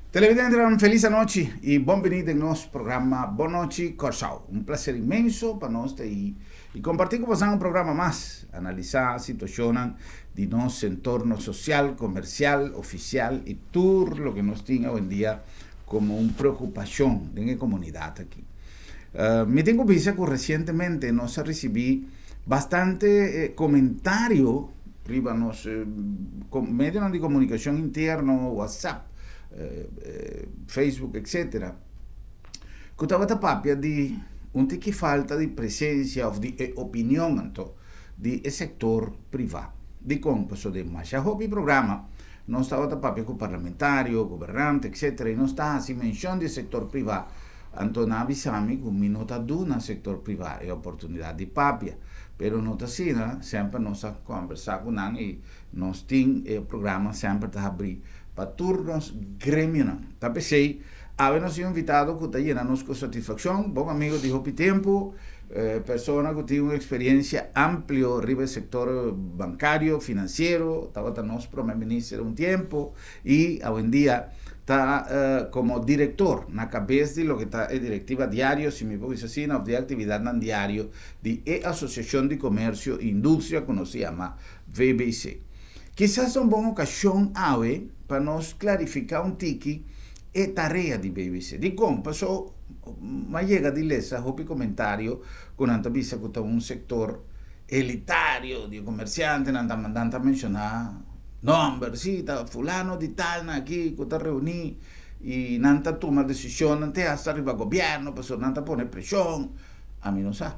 Televidentenan felis anochi y bon bini den nos programa Bon Nochi Kòrsou. Un placer inmenso pa nos ta y y comparti cu bosan un programa mas, analisa situacionnan di nos entorno social, comercial, oficial y tur loke nos tin awendia como un preocupacion den e comunidad aki. Mi tin cu bisa cu recientemente nos a ricibi bastante comentario riba nos medionan di comunicacion interno, WhatsApp, Facebook, etcetera, cu tabata papia di un tiki falta di presencia of di e opinion anto di e sector priva. Dicon? Pasobra den masha hopi programa nos tabata papia cu parlamentario, gobernante, etcetera, y nos ta haci mencion di e sector priva. Anto nan a bisa mi ku mi no ta duna sektor privá e oportunidat di papia. Pero no ta asina, semper nos a kòmbersá ku nan i nos tin e programa semper ta habrí pa tur nos gremionan. Ta p'esei awe nos tin un invitado ku ta yena nos ku satisfakshon, bon amigo di hopi tempu, persona ku tin un eksperensia amplio riba e sektor bankario, finansiero, tabata nos prome minister un tempu i awendia ta komo direktor na kabes di loke ta e direktiva diario, si mi por bisa asina, òf di e aktividatnan diario di e Asosiashon di Komersio i Industria ku nos yama VBC. Kisas ta un bon okashon awe pa nos klarifiká un tiki e tarea di VBC. Dikon? Paso m'a yega di lesa hopi komentario ku nan ta bisa ku ta un sektor elitario di e komersiantenan ta nan ta menshoná nòmber, si ta fulano di tal nan aki ku ta reuní i nan ta tuma desishonnan te hasta riba gobièrnu pasobra nan ta pone preshon, ami no sa.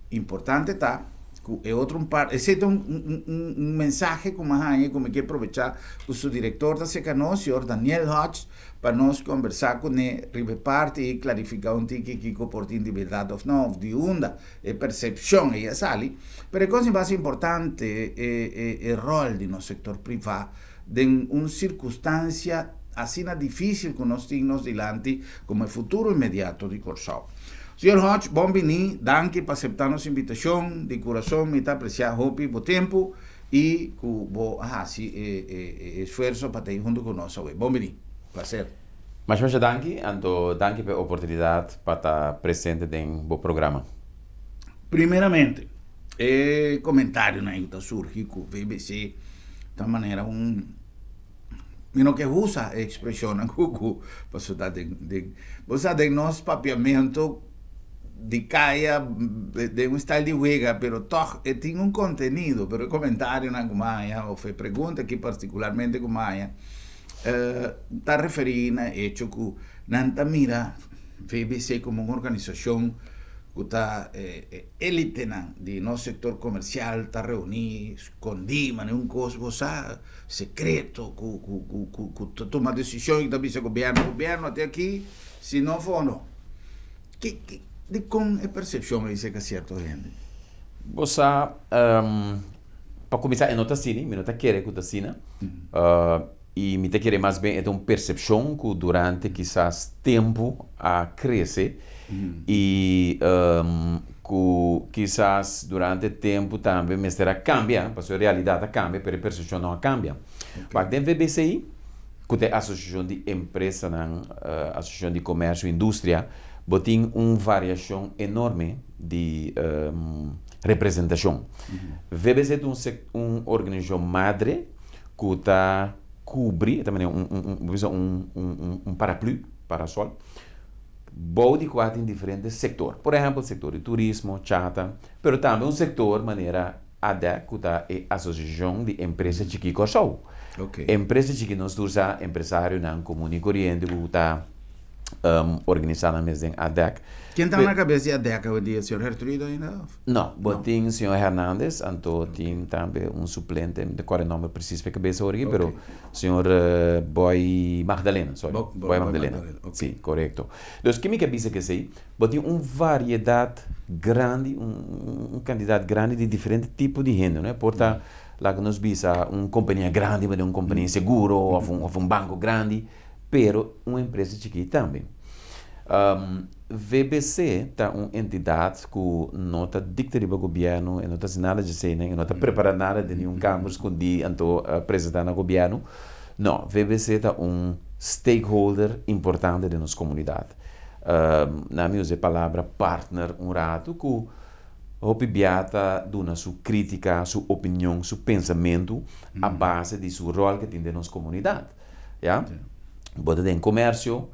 Importante ta ku e otro un par esei ta un un mensahe ku mi a haña i ku mi ke probechá ku su direktor ta serka nos, señor Daniel Hodge, pa nos kombersá kuné riba e parti i klarifiká un tiki kiko por tin di bèrdat òf no òf di unda e persepshon ei a sali, pero e kos mas importante e e ròl di nos sektor privá den un sirkunstansia asina difísil ku nos tin nos dilanti komo e futuro inmediato di Kòrsou. Señor Hodge, bon biní, danki pa aseptá nos invitashon, di kurason mi ta apresiá hopi bo tempu i ku bo a hasi e e esfuerso pa ta ei huntu ku nos awe. Bon biní. Plaser. Masha masha danki, anto danki pa e oportunidat pa ta presente den bo programa. Primeramente, e comentarionan ku ta surgi ku VBC ta manera un, mi no ke usa e expresionnan ku ku pasobra ta den den bo sa den nos papiamento di kaya den un style di wega pero tog e tin un contenido pero e comentarionan ku mi a haña of e pregunta aki particularmente ku mi a haña Ta referí na e echo ku nan ta mira VBC komo un organisashon ku ta e élitenan di nos sektor komersial ta reuní skondí manera un kos bo sa sekreto ku ku ku ku ku ta tuma desishon i ta bisa gobièrnu gobièrnu ate aki si no fondo. Ki ki dikon e persepshon ei serka sierto hende? Bo sa Pa kuminsá e no ta asina, mi no ta kere ku ta asina. I mi ta kere mas bien e ta un persepshon ku durante kisas tempu a krese i ku kisas durante tempu tambe mester a kambia, pasobra e realidat a kambia pero e persepshon no a kambia. Wak den VBCI, ku ta e asosiashon di empresanan, asosiashon di komersio i industria, bo tin un variashon enorme di representashon. VBC ta un un organisashon madre ku ta kubri, e ta manera un un un bisa un un un paraplu, parasol, bou di kua tin diferente sektor. Por ehèmpel sektor di turismo, chata, pero tambe un sektor manera ADEC ku ta e Asosiashon di Empresa Chikí Kòrsou. Empresa chikí nos tur sa empresarionan komun i koriente ku ta organisá nan mes den ADEC. Ken ta na kabes di ADEC awendia? Señor Gertrudo ainda of? No, bo tin señor Hernandez, anto tin tambe un suplente, mi ta kòrda e nòmber presis pa e kabes awor aki, pero señor Boy Magdalena, sorry, Boy Magdalena, si, korekto. Dus ke mi ke bisa kesei, bo tin un variedat grandi, un kantidat grandi di diferente tipo di hende, no? E por ta, laga nos bisa, un kompania grandi, bo tin un kompania di seguro òf un banko grandi, pero un empresa chikí tambe. VBC ta un entidat ku no ta dikta riba gobièrnu, e no ta hasi nada djeseinan, e no ta prepará nada den niun kamber skondí anto presentá na gobièrnu. No, VBC ta un. stakeholder importante den nos komunidat. Nan mi usa e palabra partner un ratu ku hopi bia ta duna su krítika, su opinion, su pensamentu a base di su ròl ke tin den nos komunidat. Ya. Bo ta den komersio,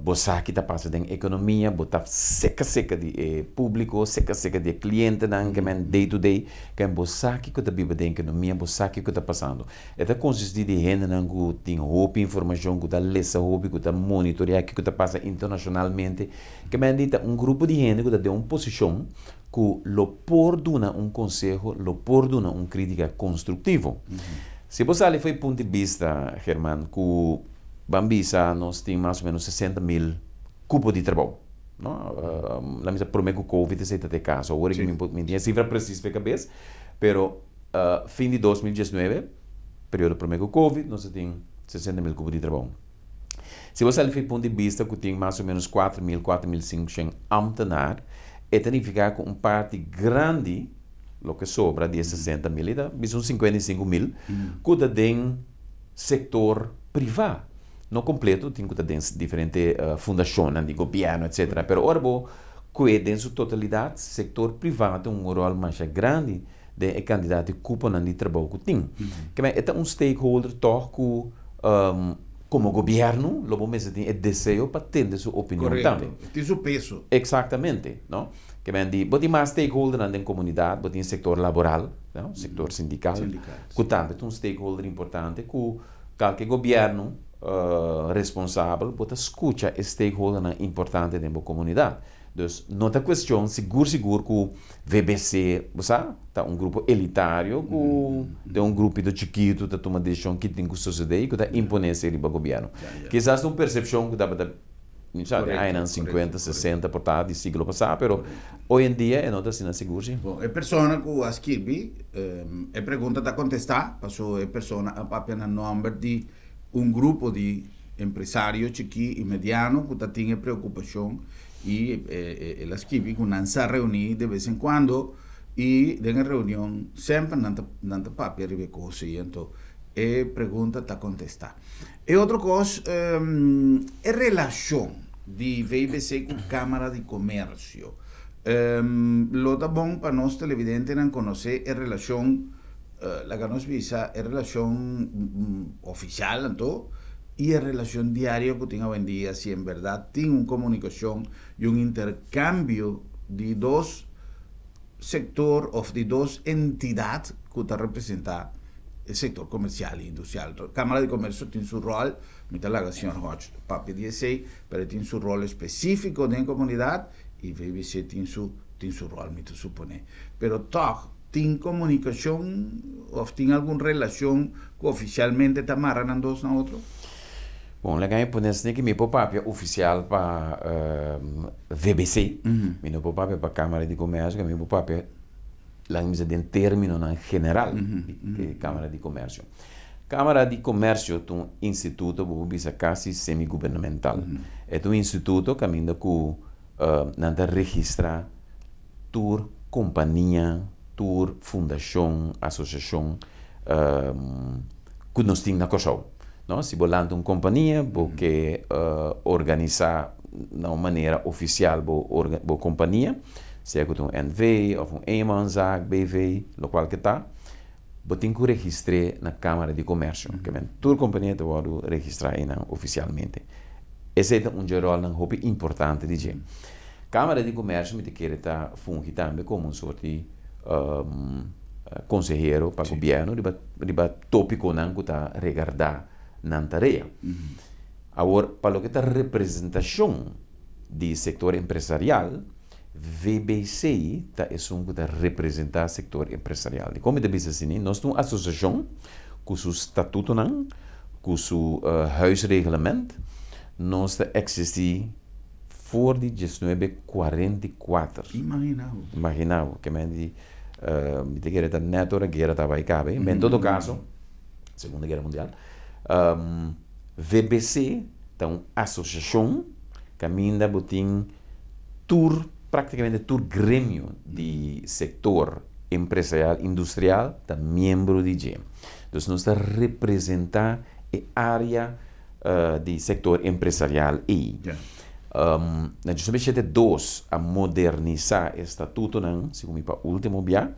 bo sa ki ta pasa den ekonomia, bo ta seka seka di e públiko, seka seka di e klientenan ke men day to day, ke bo sa kiko ta biba den ekonomia, bo sa kiko ta pasando. E ta konsistí di hendenan ku tin hopi informashon, ku ta lesa hopi, ku ta monitoreá kiko ta pasa internashonalmente. Ke men di ta un grupo di hende ku ta den un posishon ku lo por duna un konseho, lo por duna un krítika konstruktivo. Si bo sali for e punto di bista, German, ku ban bisa nos tin mas o ménos 60.000 kupo di trabou, no? Laat mi bisa promé ku covid esei ta e kaso. Awor mi mi tin e sifra presis pa e kabes, pero fin di 2019, periodo promé ku covid, nos a tin 60.000 kupo di trabou. Si bo sali for e punto di bista ku tin mas o ménos 4.000, 4.500 ámtenar, e ta nifiká ku un parti grandi, loke sobra di e 60.000, e ta bisa un 55.000, ku ta den sektor privá. No kompleto, tin ku ta den diferente fundashonnan di gobièrnu, etsetera. Pero ora bo kue den su totalidat, sektor privá tin un ròl masha grandi den e kantidat di kuponan di trabou ku tin. Keme e ta un stakeholder tòg ku komo gobièrnu lo bo mester tin e deseo pa tende su opinion tambe. Korekto, e tin su peso. Eksaktamente, no? Keme di bo tin mas stakeholdernan den komunidat, bo tin sektor laboral, no? Sektor sindikal, ku tambe ta un stakeholder importante ku kalke gobièrnu responsabel bo ta skucha e stakeholdernan importante den bo komunidat. Dus no ta cuestion sigur sigur cu VBC, bo sa, ta un grupo elitario cu den un grupito chikito ta tuma decision ki tin cu sucede y cu ta impone esey riba gobierno. Kisas ta un percepcion cu tabata, mi sa, den añanan 50, 60 por ta di siglo pasa, pero hoy en dia e no ta asina sigur si. Bon, e persona cu a skirbi e pregunta ta contesta, paso e persona a papia na nomber di un grupo di empresario chikí i mediano ku ta tin e preokupashon i el a skibi ku nan sa reuní de bes en kuando i den e reunion semper nan ta nan ta papia riba e kos ei anto e pregunta ta kontestá. E otro kos e relashon di VBC ku Kámara di Komersio lo ta bon pa nos televidentenan konosé e relashon. Laga nos bisa e relacion oficial anto y e relacion diario cu tin awendia si en berdad tin un comunicacion y un intercambio di dos sector of di dos entidad cu ta representa e sector comercial y industrial. Camara di Comercio tin su rol, mi ta laga señor Hodge papia di esey, pero e tin su rol especifico den comunidad y VBC tin su tin su rol mi ta supone. Pero toch Tin komunikashon òf tin algun relashon ku ofisialmente ta mara nan dos na otro? Bon, laga mi pone asina ki mi por papia ofisial pa VBC, mi no por papia pa Kámara di Komèrsio, mi por papia laga mi bisa den términonan general di Kámara di Komèrsio. Kámara di Komèrsio ta un instituto bo por bisa kasi semi-gubernamental. E ta un instituto kaminda ku nan ta registrá Tur kompania, tur fundashon, asosiashon ku nos tin na Kòrsou. No, si bo lanta un kompania, bo ke organisá na un manera ofisial bo bo kompania, sea ku ta un NV òf un eenmanszaak, BV, lokual ke ta, bo tin ku registr'é na Kámara di Komèrsio. Ke men tur kompania ta wòrdu registrá einan ofisialmente. Esei ta un dje ròlnan hopi importante di dje. Kámara di Komèrsio mi ta kere ta fungi tambe komo un sort di konsehero pa gobièrnu riba riba tópikonan ku ta regardá nan tarea. Awor, pa loke ta representashon di sektor empresarial, VBC ta esun ku ta representá sektor empresarial. Dikon mi ta bisa asina? Nos ta un asosiashon ku su statutonan, ku su huisreglement. Nos ta eksistí For di 1944. Imagina bo. Imagina bo. Ke men di, mi ta kere ta net ora guera ta bai kabe. Ma en todo kaso, Segunda Guera Mundial, VBC ta un asosiashon kaminda bo tin tur, praktikamente tur gremio di sektor empresarial, industrial ta miembro di dje. Dus nos ta representa e area. Di sektor empresarial ei. Na 2002 a modernisá e statutonan, segun mi pa último bia,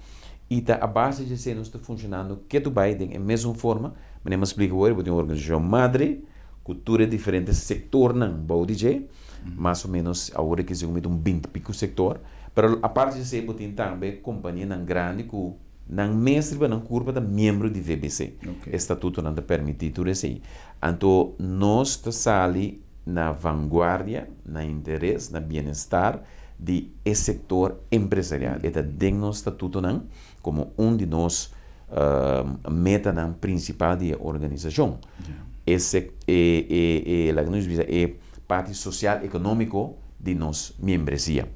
i ta a base di esei nos ta funshonando ketu bai den e mesun forma. Manera mi a splika awor, bo tin un organisashon madre ku tur e diferente sektornan bou di dje, mas o ménos awor aki segun mi ta un binti piku sektor, pero aparte di esei bo tin tambe kompanianan grandi ku Nan mes riba nan kurpa ta miembro di VBC. E statutonan ta permití tur esei. Anto nos ta sali na vanguardia, na interes, na bienestar di e sektor empresarial. E ta den nos statutonan komo un di nos metanan prinsipal di e organisashon. E e e laga nos bisa e parti sosial ekonómiko di nos miembresia.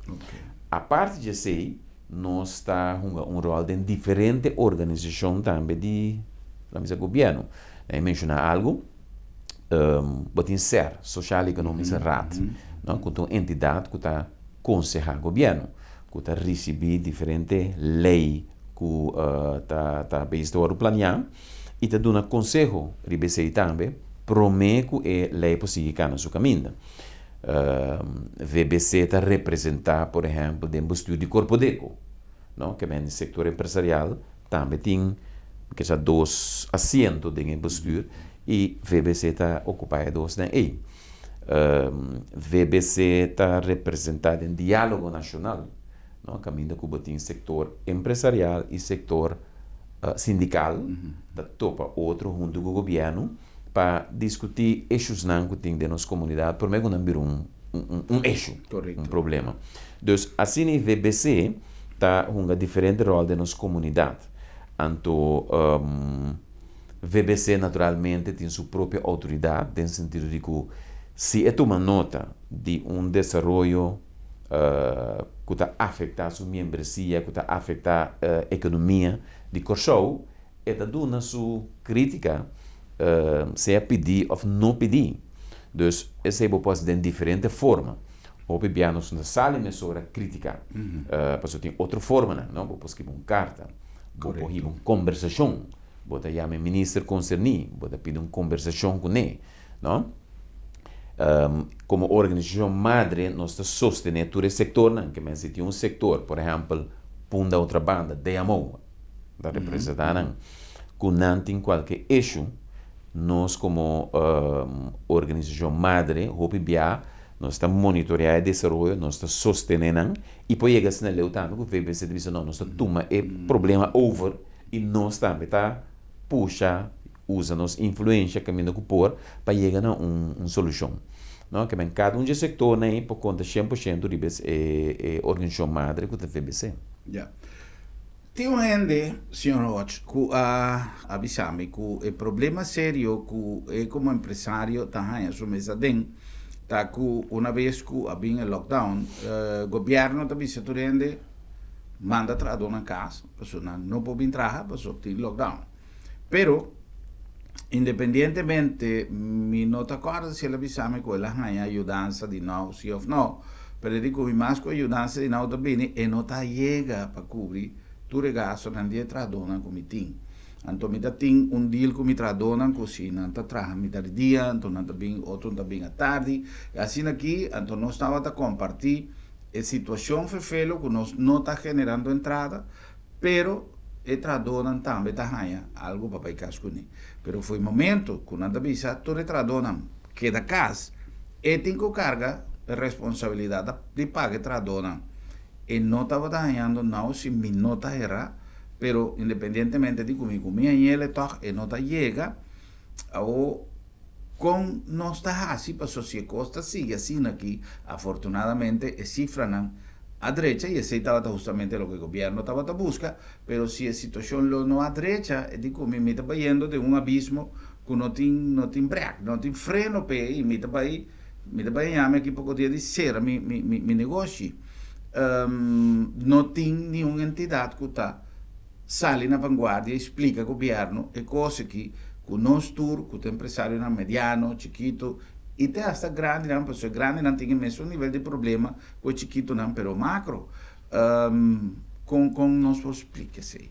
Aparte di esei. Nos ta hunga un ròl den diferente organisashon tambe di, laat mi bisa, gobièrnu. Mi a menshoná algu, bo tin ser, Sociaal Economische Raad, no, ku ta un entidat ku ta konsehá gobièrnu, ku ta risibí diferente lei ku ta ta bezig ta wòrdu planiá i ta duna konseho riba esei tambe promé ku e lei por sigui kana su kaminda. VBC ta representá, por ehèmpel, den bestuur di Korpodeko, no? Ke men sektor empresarial tambe tin kisa dos asiento den e bestuur i VBC ta okupá e dosnan ei. VBC ta representá den Diálogo Nashonal, no? Kaminda ku bo tin sektor empresarial i sektor sindikal ta topa otro huntu ku gobièrnu. Pa diskutí eshusnan ku tin den nos komunidat promé ku nan bira un un eshu, un problema. Dus asina e VBC ta hunga diferente ròl den nos komunidat. Anto VBC naturalmente tin su propio outoridat den sentido di ku si e tuma nota di un desaroyo ku ta afektá su miembresia, ku ta afektá ekonomia di Kòrsou, E ta duna su kritika sea pidí òf no pidí. Dus esei bo por hasi den diferente forma. Hopi bia nos no ta sali mesora kritiká. Pasobra tin otro formanan, no? Bo por skibi un karta, bo por hiba un kombersashon, bo ta yama e minister konserní, bo ta pidi un kombersashon kuné, no? Komo organisashon madre nos ta sostené tur e sektornan. Ke men si tin un sektor, por ehèmpel, Punda Otrabanda, DMO, ta representá nan, ku nan tin kualke issue, nos komo organisashon madre hopi bia nos ta monitoreá e desaroyo, nos ta sostené nan i por yega asina leu tambe ku VBC ta bisa no, nos ta tuma e problema over i nos tambe ta pusha, usa nos influensha kaminda ku por pa yega na un solushon. No, ke men kada un dje sektornan ei por konta 100% riba e organisashon madre ku ta VBC. Ya. Tin un hende, señor Hodge, ku a a bisa mi ku e problema serio ku e komo empresario ta haña su mes aden ta ku una bes ku a bin e lockdown, gobièrnu ta bisa tur hende manda trahadónan kas pasobra nan no por bin traha pasobra tin lockdown. Pero, independientemente, mi no ta kòrda si el a bisa mi ku el a haña ayudansa di nou si òf no, pero e di ku mi mas ku ayudansa di nou ta bini, e no ta yega pa kubri tur e gastunan di e trahadónan ku mi tin. Anto mi ta tin un deal ku mi trahadónan ku si nan ta traha mitar di dia, anto nan ta bin, otro ta bin atardi, i asina aki, anto nos tabata kompartí e situashon ferfelu ku nos no ta generando entrada, Pero e trahadónan tambe ta haña algu pa bai kas kuné. Pero for e momento ku nan ta bisa tur e trahadónan keda kas, e tin ku karga e responsabilidat di paga e trahadónan. E no tabata hañando nau si mi no ta herá, pero independientemente di ku mi ku mi hañ'el tòg e no ta yega. Awor kon nos ta hasi paso si e kos ta sigui asina aki, afortunadamente e sifranan a drecha y esey tabata hustamente loke gobierno tabata busca, pero si e situacion lo no a drecha e di cu mi mi ta bayendo den un abismo cu no tin no tin brek, no tin freno p'e y mi ta bay mi ta bay hañami aki poco dia di cera mi mi mi negoshi. No tin niun entidad cu ta sali na vanguardia y splica gobierno e cos aki cu nos tur cu ta empresarionan mediano, chikito y te hasta grandinan pasobra e grandinan tin e mesun nivel di problema cu e chikitonan pero macro. Con con nos por splica esey?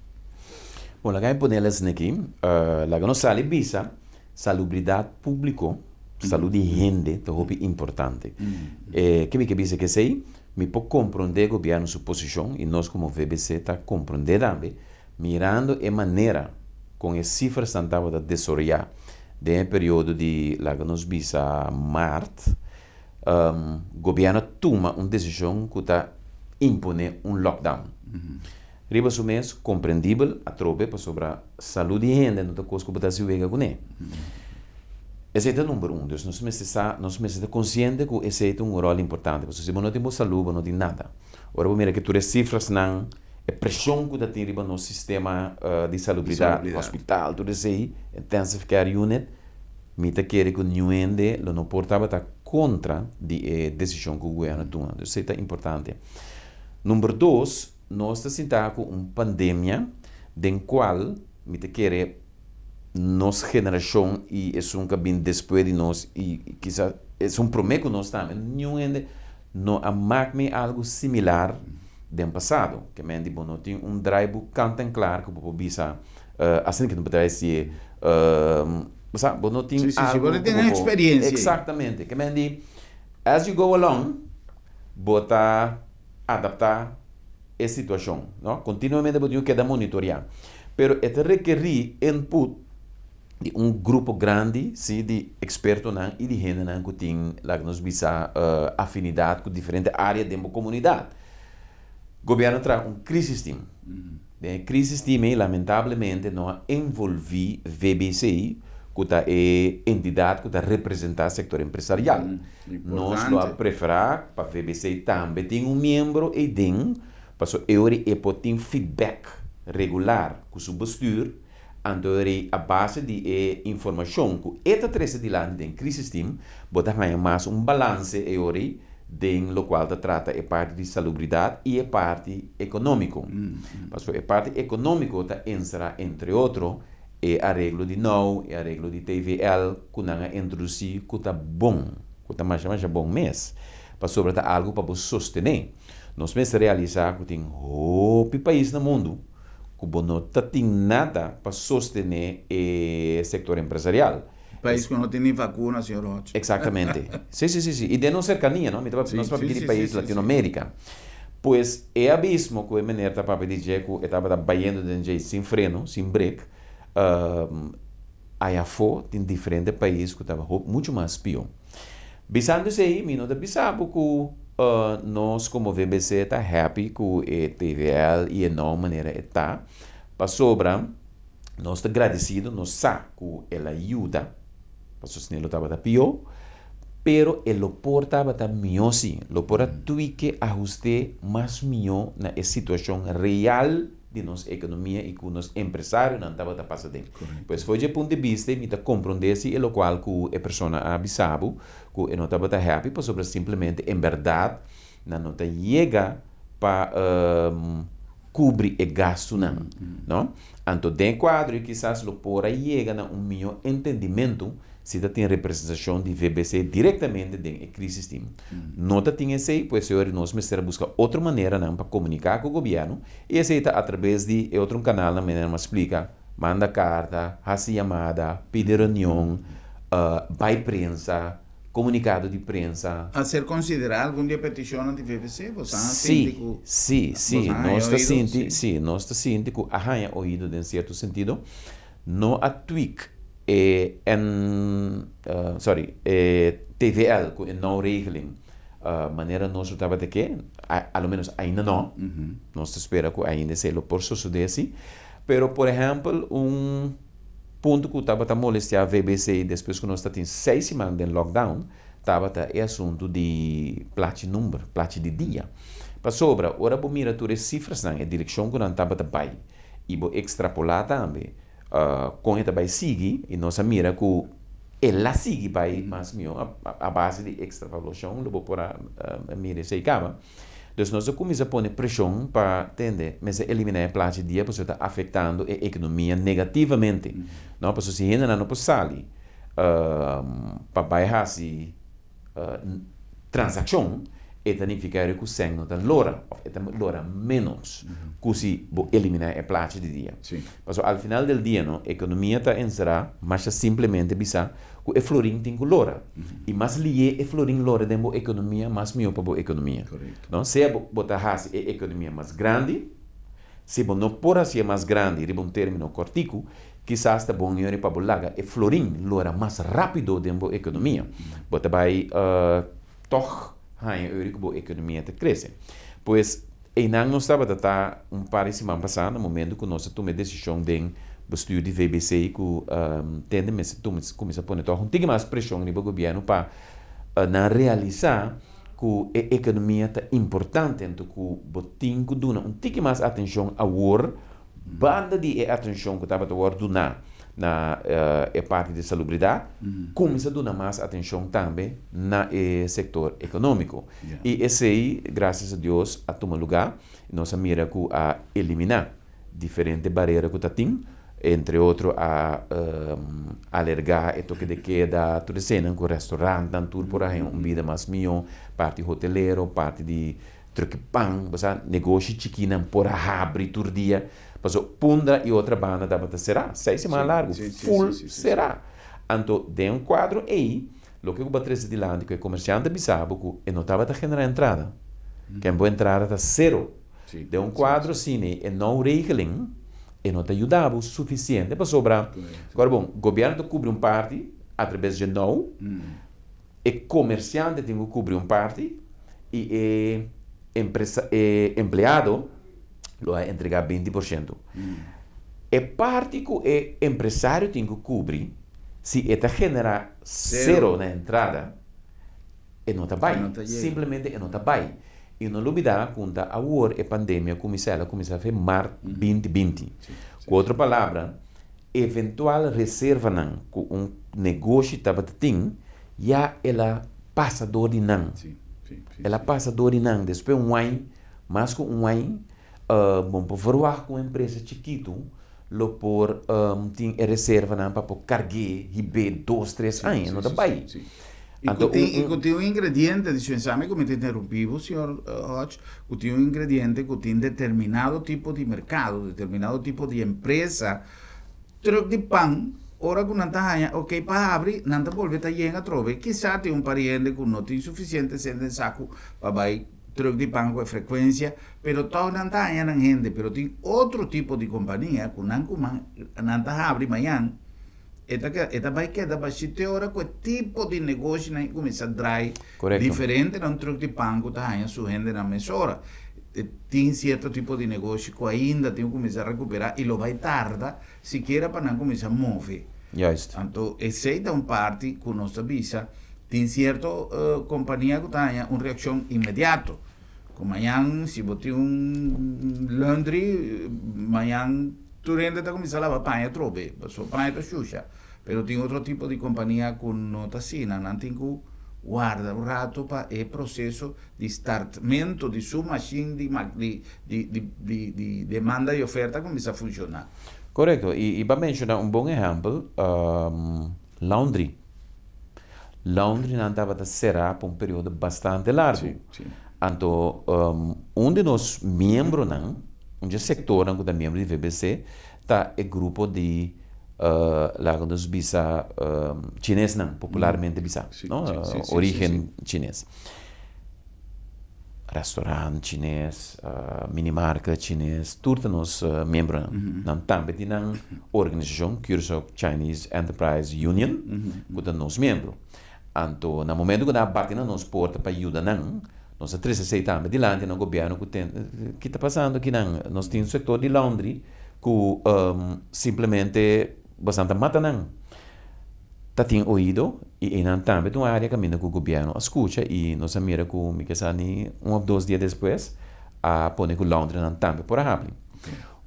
Bon, laga mi pone les aki. Laga nos sali bisa salubridad publico. Salú di hende ta hopi importante. Ke mi ke bisa ku esei? Mi por komprondé gobièrnu su posishon i nos komo VBC ta komprondé tambe, mirando e manera kon e sifrasnan tabata desaroyá den e periodo di, laga nos bisa, mart, gobièrnu a tuma un desishon ku ta imponé un lockdown. Riba su mes, komprendibel atrobe pasobra salú di hende no ta kos ku bo ta hasi wega kuné. Esei ta number un. Dus nos mester sa, nos mester ta konsiente ku esei ta un ròl importante. Pasobra si bo no tin bo salú, bo no tin nada. Ora bo mira ke tur e sifrasnan, e preshon ku ta tin riba nos sistema di salubridat, hospital, tur esei, intensive care unit, mi ta kere ku niun hende lo no por tabata kontra di e desishon ku gobièrnu a tuma. Dus esei ta importante. Number dos, nos ta sinta ku un pandemia den kual mi ta kere nos generashon i esun ku a bin despues di nos i kisa esun promé ku nos tambe, niun hende no a mak mi algu similar den pasado. Ke men di bo no tin un draaiboek kant en klar ku bo por bisa asina ke no por trae si e bo sa bo no tin Sí, sí, sí, bo algu no ku tin bo por eksperiencia. Eksaktamente. Ke men di as you go along bo ta adaptá e situashon, no? Kontinuamente bo tin ku keda monitoreá. Pero e ta rekerí input di un grupo grandi, sí, di ekspertonan i di hendenan ku tin, laga nos bisa, afinidat ku diferente área den bo komunidat. Gobièrnu a traha un crisis team. Den e crisis team ei lamentablemente no a envolví VBC, ku ta e entidat ku ta representá sektor empresarial. Nos lo a preferá pa VBC tambe tin un miembro ei den, paso e ora e por tin feedback regular ku su bestuur, anto e ora a base di e informashon ku e ta trese dilanti den crisis team, bo ta haña mas un balanse e ora den lokual ta trata e parti di salubridat i e parti ekonómiko. Pasobra e parti ekonómiko ta enserá entre otro e areglo di now, e areglo di TVL ku nan a introdusí ku ta bon, ku ta masha masha bon mes, pasobra ta algu pa bo sostené. Nos mester realisá ku tin hopi pais na mundu ku bo no ta tin nada pa sostené e sektor empresarial. Pais ku no tin ni vakuna, señor Hodge. Exactamente. Sí, sí, sí, sí. I den nos serkania, no? Mi ta papia, nos papia di pais Latinoamerica. Pues e abismo ku e meneer ta papia di dje ku e tabata bayendo den dje sin freno, sin brek, aya afó tin diferente pais ku tabata hopi muchu mas pió. Bisando esei, mi no ta bisa bo ku nos komo VBC ta happy ku e TVL i e nou manera e ta, pasobra Nos ta gradisido, nos sa ku el a yuda, pasobra si no e lo tabata pió, pero e lo por tabata mihó si, lo por a tuike ahust'é mas mihó na e situashon real di nos ekonomia i ku nos empresarionan tabata pasa den. Pues for dje punto di bista mi ta komprondé si e lokual ku e persona a bisa bo ku e no tabata happy pasobra simplemente en bèrdat nan no ta yega pa kubri e gastunan, no? Anto den e kuadro ei kisas lo por a yega na un mihó entendimentu si ta tin representashon di VBC direktamente den e crisis team. No ta tin esei, pues e ora nos mester a buska otro maneranan pa komuniká ku gobièrnu i esei ta atrabes di e otro kanalnan manera mi a splika, manda karta, hasi yamada, pidi reunion, bai prensa. Komunikado di prensa. A ser konsiderá algun di e petishonnan di VVC? Bo sa a sinti ku Sí, sí, bo sa haña nos ta oido? sinti, Sí. sí, nos ta sinti ku a haña oido den sierto sentido. No a tweak e N, sorry, e TVL ku e nou regeling manera nos lo tabata ke, a lo menos ainda no. Nos ta spera ku ainda esei lo por sosodé sí. Pero por ehèmpel un. Punto ku tabata molestiá VBC despues ku nos ta tin seis siman den lockdown tabata e asuntu di plachi number, plachi di dia. Pasobra ora bo mira tur e sifrasnan, e direkshon ku nan tabata bai i bo ekstrapolá tambe kon e ta bai sigui i nos a mira ku el a sigui bai mas mihó a base di ekstrapolashon lo bo por a mira esei kaba. Dus nos a kuminsá pone preshon pa tende mester eliminá e plachi dia pasobra ta afektando e ekonomia negativamente. No, pasobra si hendenan no por sali pa bai hasi transakshon, E ta nifiká ku sèn no ta lora òf e ta lora ménos ku si bo eliminá e plachi di dia. Pasobra al final del dia no, ekonomia ta enserá masha simplemente bisa ku e florin tin ku lora. I mas lié e florin lora den bo ekonomia, mas mihó pa bo ekonomia. No? Sea bo ta hasi e ekonomia mas grandi, si bo no por hasié mas grandi riba un término kòrtiku, kisas ta bon yori pa bo laga e florin lora mas rápido den bo ekonomia. Bo ta bai tòg haña ori ku bo ekonomia ta krese. Pues, einan nos tabata ta un par di siman pasá na momentu ku nos a tuma e desishon den bestuur di VBC ku tende mester tuma kuminsá pone tòg un tiki mas preshon riba gobièrnu pa nan realisá ku e ekonomia ta importante anto ku bo tin ku duna un tiki mas atenshon awor Banda di e atenshon ku tabata wòrdu duná na e parti di salubridat, kuminsá duna mas atenshon tambe na e sektor ekonómiko. I esei, grasias a Dios, a tuma lugá. Nos a mira ku a eliminá diferente barera ku ta tin, entre otro a alergá e toke de keda, tur eseinan ku restaurantnan tur por a haña un bida mas mihó, parti hotelero, parti di Truki pan, bo sa, negoshi chikinan por a habri tur dia, paso Punda i otra banda tabata será, seis siman largu, ful será. Anto den un kuadro ei, loke ku bo a trese dilanti ku e komersiante a bisa bo ku e no tabata generá entrada, ken bo entrada ta sero. Den un kuadro asina e nou regeling e no ta yuda bo sufisiente pasobra, kòrda bon, gobièrnu ta kubri un parti atrabes dje nou, E komersiante tin ku kubri un parti i e empresa e empleado lo a entregá 20%. E parti ku e empresario tin ku kubri, si e ta generá sero na entrada, e no ta bai. Simplemente e no ta bai. I no lubidá ku ta awor e pandemia kuminsá, el a kuminsá fe mart 2020. Ku otro palabra, Eventual reservanan ku un negoshi tabata tin, ya el a pasa dor di nan. El a pasa dor di nan. Despues un aña, mas ku un aña, bo por verwagt ku un empresa chikitu lo por tin e reservanan pa por karg'é, hib'é dos, tres aña. No ta bai. I ku tin, i ku tin un ingrediente, dispensá mi ku mi ta interumpí bo, señor Hodge, ku tin un ingrediente ku tin determinado tipo di merkado, determinado tipo di empresa, trùk di pan, ora ku nan ta haña oke pa habri, nan ta bolbe ta yen atrobe. Kisá tin un par di hende ku no tin sufisiente sènt den saku pa bai trùk di pan ku e frekuensia, pero tòg nan ta haña nan hende. Pero tin otro tipo di kompania ku nan ku nan ta habri mañan, E ta e ta bai keda bashí te ora ku e tipo di negoshinan i kuminsá drai Korekto. diferente na un truk di pan ku ta haña su hendenan mesora. E tin sierto tipo di negoshi ku ainda tin ku kuminsá rekuperá i lo bai tarda sikiera pa nan kuminsá move. Juist. Anto esei ta un parti ku nos ta bisa tin sierto kompania ku ta haña un reakshon inmediato. Ku mañan si bo tin un laundry mañan Tur hende ta kuminsá laba paña atrobe, pasobra paña ta shusha. Pero tin otro tipo di kompania ku no ta asina, nan tin ku warda un rato pa e proseso di startmento di su mashin di di di di demanda i oferta kuminsá funshoná. Korekto, i bo a menshoná un bon ehèmpel, laundry. Laundrynan tabata será pa un periodo bastante largu. Anto un di nos miembronan, un dje sektornan ku ta miembro di VBC ta e grupo di laga nos bisa chinesnan, popularmente bisa, no? Origen chines. Restaurant chines, minimarket chines, tur ta nos miembronan. Nan tambe tin nan organisashon, Curaçao Chinese Enterprise Union, ku ta nos miembro. Anto na momento ku nan a bati na nos porta pa yuda nan, nos a trese esei tambe dilanti na gobièrnu ku ten, ki ta pasando akinan? Nos tin un sektor di laundry ku simplemente bosan ta mata nan. Ta tin oido i einan tambe ta un área kaminda ku gobièrnu a skucha i nos a mira ku mi ke sa ni un òf dos dia despues a pone ku laundrynan tambe por a habri.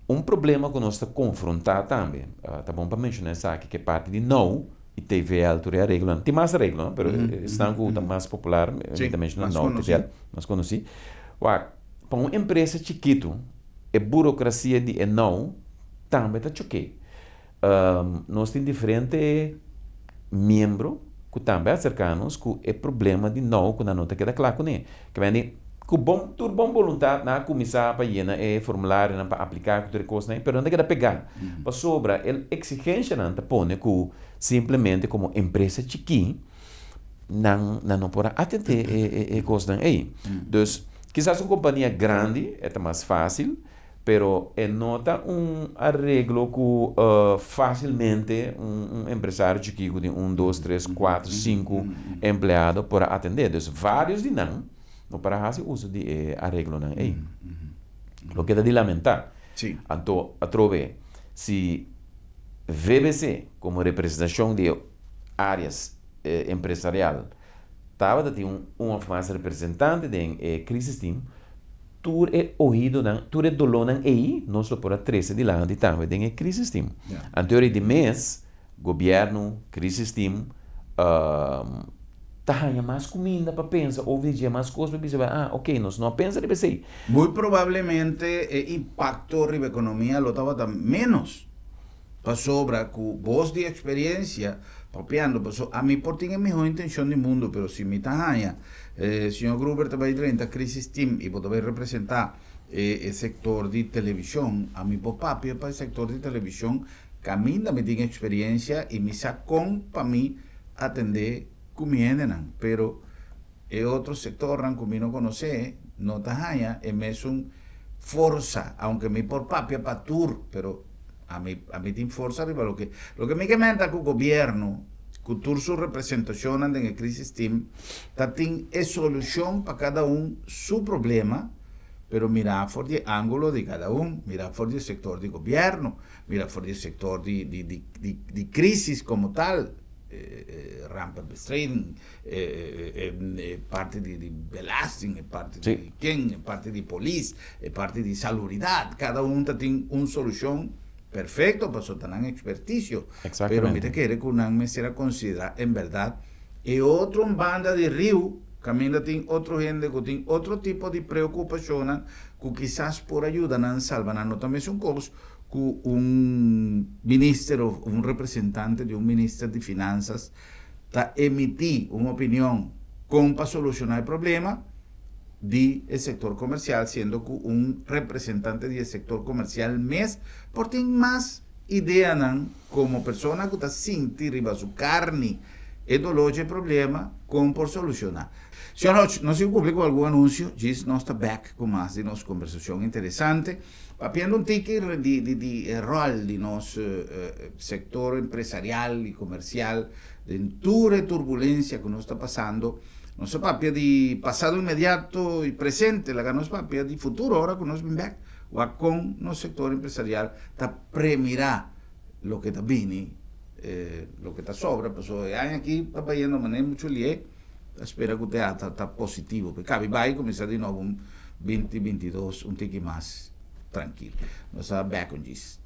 Un problema ku nos ta konfrontá tambe, ta bon pa menshoná esaki, ku e parti di nou i TVL tur e areglonan, tin mas areglonan pero esnan ku ta mas popular mi ta menshoná nou TVL, mas konosí. Wak, pa un empresa chikitu e burokrasia di e nou tambe ta choké. Nos tin diferente miembro. ku tambe a aserká nos ku e problema di nou ku nan no ta keda kla kuné. Ke men di, ku bon, tur bon boluntat nan a kuminsá pa yena e formularionan pa apliká ku tur e kosnan ei, pero nan ta keda pegá. Pasobra e eksigenshanan ta pone ku simplemente komo empresa chikí nan nan no por a atendé e e e kosnan ei. Dus, kisas un kompania grandi e ta mas fásil. Pero e no ta un areglo ku fásilmente un empresario chikí ku tin un, dos, tres, kuater, sinku empleado por a atendé. Dus vários di nan no por a hasi uso di e areglonan ei. Loke ta di lamentá. Anto atrobe si VBC komo representashon di e áreas empresarial tabata tin un òf mas representante den e crisis team, Tur e oidonan, tur e dolónan ei nos lo por a trese dilanti tambe den e crisis team. Anto ora di mes, gobièrnu, crisis team, ta haña mas kuminda pa pensa over di dje, mas kos pa bisa, ah, ok, nos no a pensa riba esei. Muy probablemente e impakto riba ekonomia lo tabata ménos. Pasobra ku bos di eksperensia papiando, paso ami por tin e mihó intenshon di mundu, pero si mi ta haña señor Gruber ta bai drenta Crisis Team i bo ta bai representá e sektor di televishon, ami por papia pa e sektor di televishon kaminda mi tin eksperensia i mi sa kon pa mi atendé ku mi hendenan, pero E otro sectornan cu mi no conoce no ta haña e mesun forsa, aunke mi por papia pa tur, pero ami ami tin forsa riba loke loke mi ke menta cu gobierno cu tur su representacionnan den e crisis team ta tin e solucion pa cada un su problema, pero mira for di e angulo di cada un, mira for di e sector di gobierno, mira for di e sector di di di di crisis como tal, rampenbestrijding. E parti di belasting, e parti di ken, e parti di polis, e parti di salubridad, kada un ta tin un solushon perfecto pasobra ta nan experticio. Pero mi ta kere ku nan mester a konsidera en berdad e otro banda di riu kaminda tin otro hende ku tin otro tipo di preokupashonnan ku kisas por a yuda nan salba nan. No ta mesun kos ku un minister of un representante di un minister di finansas ta emití un opinion kon pa solushoná e problema di e sektor komersial, siendo ku un representante di e sektor komersial mes por tin mas ideanan komo persona ku ta sinti riba su karni e doló dje problema kon por solushoná. Señor Hodge, nos tin ku kumpli ku algun anunsio, djis nos ta bèk ku mas di nos kombersashon interesante. Papiando un tiki di di di e ròl di nos sektor empresarial i komersial den tur e turbulensia ku nos ta pasando, nos a papia di pasado inmediato i presente, laga nos papia di futuro ora ku nos bin bèk wak kon nos sektor empresarial ta premirá loke ta bini, loke ta sobra, pasobra e aña aki ta bayendo manera muchu lié, ta spera ku te ta ta positivo, pe kabi bai kuminsá di nobo un binti 22 un tiki mas trankil. Nos ta bèk un djis.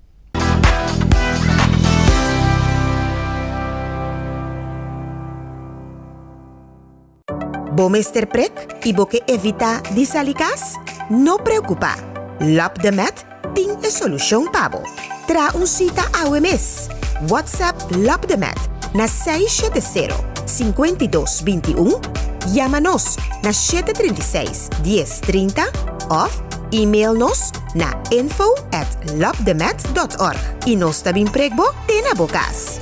Bo mester prek i bo ke evitá di sali kas? No preokupá! Lap de Met tin e solushon pa bo. Traha un sita awe mes! WhatsApp Lap de Met na 670 52 21, yama nos na 736 10 30 òf email nos na info at lapdemet.org i nos ta bin prek bo te na bo kas.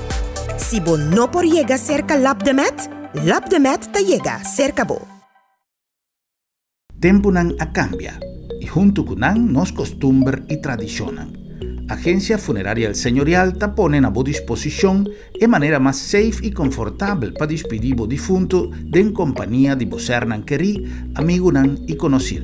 Si bo no por yega serka Lap de Met, Lap de Met ta yega serka bo. Tempunan a kambia i huntu ku nan nos kostumber i tradishonnan. Agensia Funeraria El Señorial ta pone na bo disposishon e manera mas safe i konfortabel pa dispidí bo difuntu den kompania di bo sernan kerí, amigunan i konosir.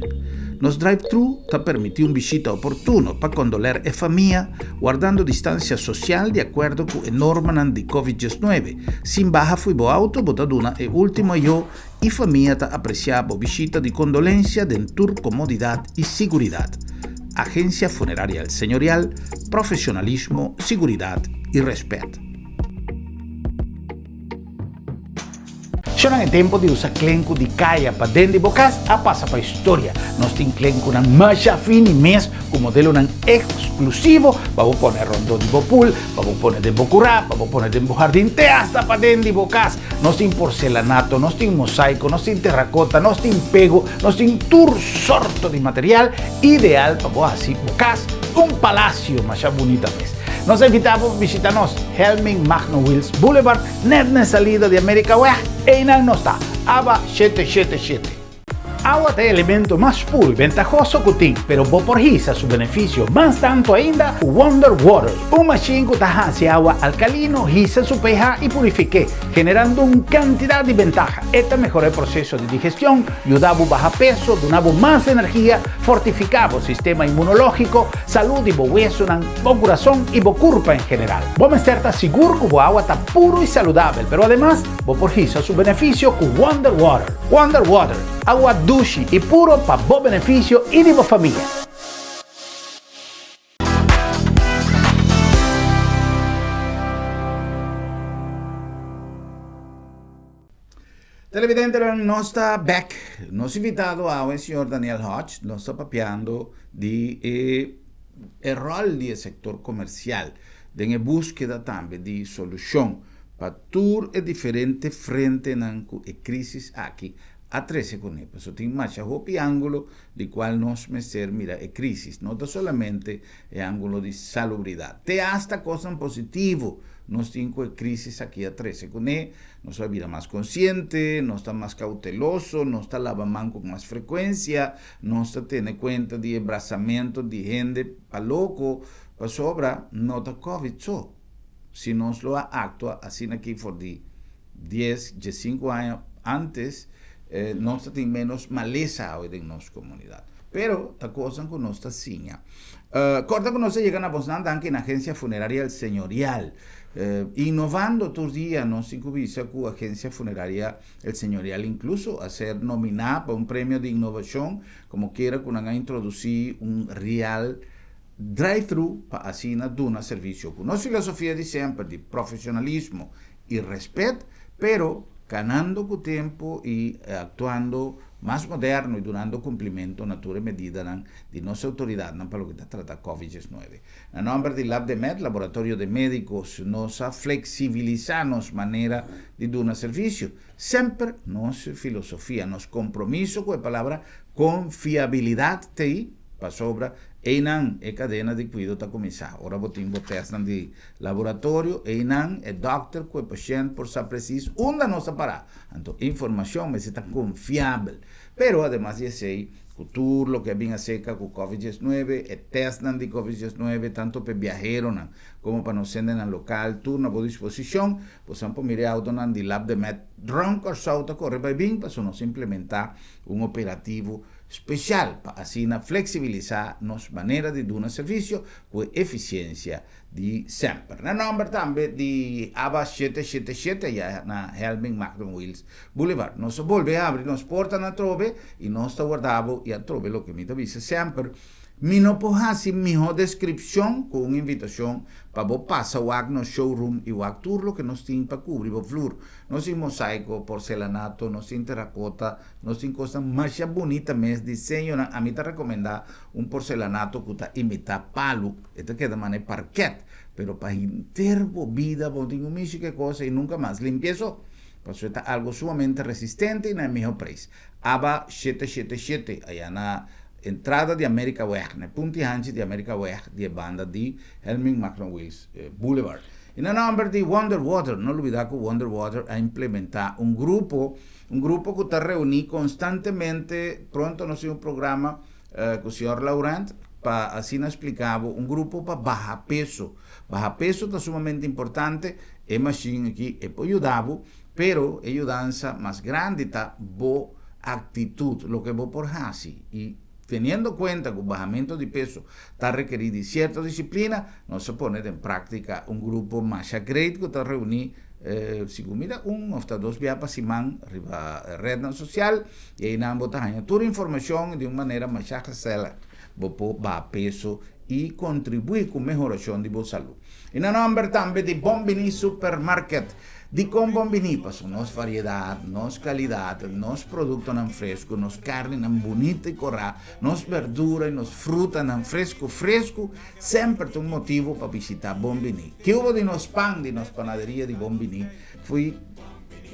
Nos drive-thru ta permití un bishita oportuno pa kondoler e famia, wardando distansia sosial di akuerdo ku e normanan di Covid 19. Sin baha fo'i bo auto bo ta duna e ultimo ayo i famia ta apresiá bo bishita di kondolensia den tur komodidat i siguridat. Agensia Funeraria El Señorial, profesionalismo, siguridat i rèspèt. Shonnan e tempo di usa klenku di kaya pa den di bo kas a pasa pa historia. Nos tin klenkunan masha fini mes ku modelonan eksklusivo pa bo pone rondó di bo pool, pa bo pone den bo kurá, pa bo pone den bo hardin te asta pa den di bo kas. Nos tin porcelanato, nos tin mosaiko, nos tin terrakota, nos tin pego, nos tin tur sorto di material ideal pa bo hasi bo kas un palasio masha bunita mes. Nos a invitá bo pa bishita nos Helming Magno Wiels Boulevard net na e salida di Amerikaweg, einan nos ta, aba 777. Awa ta e elemento mas puru i bentahoso ku tin, pero bo por hisa su benefisio mas tantu ainda ku Wonder Water, un mashin ku ta hasi awa alkalino hisa su pH i purifik'é, generando un kantidat di bentaha. E ta mehora e proseso di digestion, yuda bo baha peso, duna bo mas energia, fortifiká bo sistema inmunológiko, salú di bo wesunan, bo kurason i bo kurpa en general. Bo mester ta sigur ku bo awa ta puru i saludabel, pero ademas bo por hisa su benefisio ku Wonder Water. Wonder Water, awa dushi i puro pa bo benefisio i di bo famia. Televidentenan, nos ta bek. Nos invitado awe, señor Daniel Hodge, nos ta papiando di e e rol di e sector comercial den e buskeda tambe di solucion pa tur e diferente frentenan ku e krísis aki a trese kuné. Pasobra tin masha hopi ángulo di kual nos mester mira e krísis. No ta solamente e ángulo di salubridat. Te asta kosnan positivo nos tin ku e krísis aki a trese kuné. Nos a bira mas konsiente, nos ta mas kouteloso, nos ta laba man ku mas frekuensia, nos ta tene kuenta di e brasamentu di hende pa loko, pasobra no ta kòvid so. Si nos lo a actua asina aki for di dies, diescinco aña antes, nos ta tin menos malesa awe den nos comunidad. Pero ta cosnan cu nos ta siña. Corda cu nos a yega na bosnan danki na Agencia Funeraria El Señorial. Innovando tur dia nos tin cu bisa cu Agencia Funeraria El Señorial incluso a ser nomina pa un premio di innovacion como kiera cu nan a introduci un real Drive-thru pa asina duna servisio ku nos filosofia di semper di profesionalismo i respet, pero kanando ku tempu i aktuando mas moderno i dunando kumplimentu na tur e medidanan di nos outoridatnan pa loke ta trata Covid 19. Na nòmber di Labdemed, Laboratorio de Médicos, nos a fleksibilisá nos manera di duna servisio. Semper nos filosofia, nos kompromiso ku e palabra konfiabilidat t'ei. Pasobra einan e kadena di kuido ta kuminsá. Ora bo tin bo tèstnan di laboratorio, einan e dòkter ku e pashènt por sa presis unda nos ta pará. Anto informashon mester ta konfiabel. Pero ademas di esei, ku tur loke a bin aserka ku Covid 19, e tèstnan di Covid 19, tantu pa e biaheronan komo pa nos hendenan lokal, tur na bo disposishon. Bo san por mira e outonan di Labdemed rònt Kòrsou ta kore bai bin pasobra nos implementá un operativo Special pa asina flexibilisa nos manera di duna servicio cu e eficiencia di semper. Na nomber tambe di aba 777 aya na Helming Magnum Wheels Boulevard. Nos a bolbe habri nos portanan atrobe y nos ta warda bo y atrobe loke mi ta bisa semper, Mi no por haci miho descripcion cu un invitacion pa bo pasa wak nos showroom y wak tur loke nos tin pa cubri bo vloer. Nos tin mosaico, porcelanato, nos tin terracota, Nos tin kosnan masha bunita mes, diseñonan. Ami ta rekomendá un porcelanato ku ta imitá palu, e ta keda manera parkèt, pero pa henter bo bida bo tin ku mishi ku e kos ei nunka mas. Limpi'é so, pasobra e ta algu sumamente resistente i na e mihó preis. Aba 777, aya na entrada di Amerikaweg, na e punti hanchi di Amerikaweg di e banda di Helming Magno Wiels Boulevard. I na nòmber di Wonder Water, no lubidá ku Wonder Water a implementá un grupo Un grupo ku ta reuní konstantemente, pronto nos tin un programa ku señor Laurent pa asina splika bo, un grupo pa baha peso. Baha peso ta sumamente importante, e mashin aki e por yuda bo, pero e yudansa mas grandi ta bo aktitut, loke bo por hasi. I teniendo kuenta ku bahamento di peso ta rekerí di sierto disiplina, nos a pone den práktika un grupo masha great ku ta reuní Sigun mi ta un of ta dos bia pa siman riba rednan sosial i einan bo ta haña tur informashon di un manera masha gesellig. Bo por baha peso i kontribuí ku mehorashon di bo salú. I na nòmber tambe di Bon Bini Supermarket. Dikon Bon Biní? Pasobra nos variedat, nos kalidat, nos produktonan fresku, nos karninan bunita i korá, nos berdura i nos frutanan fresku fresku semper ta un motibu pa bishitá Bon Biní. Ki hubo di nos pan di nos panaderia di Bon Biní? Fui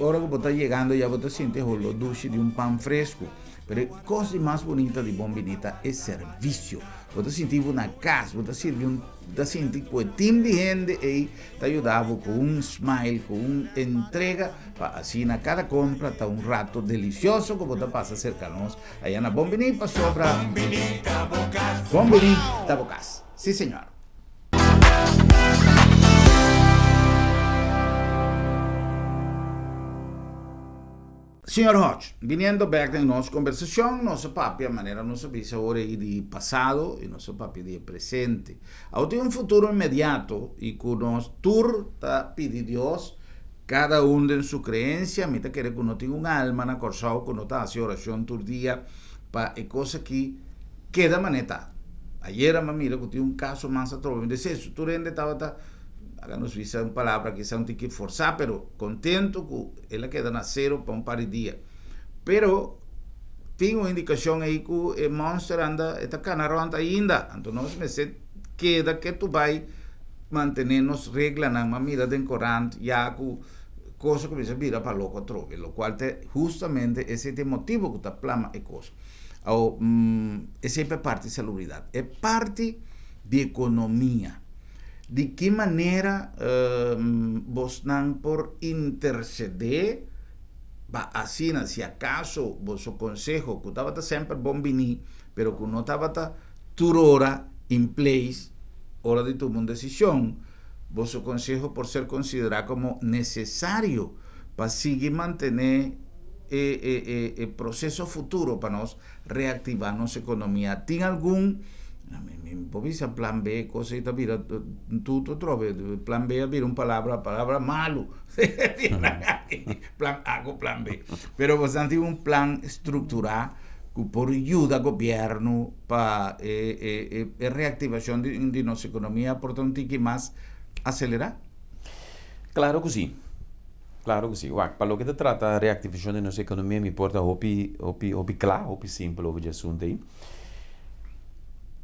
ora ku bo ta yegando ya bo ta sinti e holó dushi di un pan fresku. Pero e kos di mas bunita di Bon Biní ta e servisio. Bo ta sinti bo na kas, bo ta sirbi un ta sinti ku e tim di hende ei ta yuda bo ku un smile, ku un entrega, pa asina kada kompra ta un rato delisioso ku bo ta pasa serka nos aya na Bon Biní pasobra Bon Biní ta bo kas. Bon Biní ta bo kas. Sí señor. Señor Hodge, biniendo bek den nos kombersashon, nos a papia manera nos a bisa ora ei di pasado i nos a papia di e presente. Awor tin un futuro inmediato i ku nos tur ta pidi Dios, kada un den su kreensia. Mi ta kere ku no tin un alma na Kòrsou ku no ta hasi orashon tur dia pa e kos aki keda manera ta. Ayera mi a mira ku tin un kaso mas atrobe. Mi di, Su tur hende tabata, laga nos bisa un palabra kisas un tiki forsá, pero kontentu ku El a keda na sero pa un par di dia. Pero tin un indikashon ei ku e monster anda, e ta kana rònt ainda. Anto nos mester keda ketu bai mantené nos reglanan. M'a mira den korant ya ku kos a kuminsá bira pa loko atrobe, lokual ta hustamente esei ta e motibu ku ta plama e kos. Awor, esei pa e parti salubridat. E parti di ekonomia. Di ki manera bosnan por intercedé pa asina si acaso boso conseho cu tabata semper bon bini pero cu no tabata tur ora in place ora di tuma un decision, boso conseho por ser considera como necesario pa sigui mantene e e proceso futuro pa nos reactiva nos economia. Tin algun, mi por bisa plan B, cosa ta bira tutu atrobe, plan B a bira un palabra, palabra malu, plan A cu plan B. Pero boso tin un plan structura cu por yuda gobierno pa e reactivacion di nos economia por ta un tiki mas acelera? Claro cu si. Claro cu si. Wak, pa loke ta trata reactivacion di nos economia mi por ta hopi, hopi, hopi cla, hopi simpel over dje asunto ey.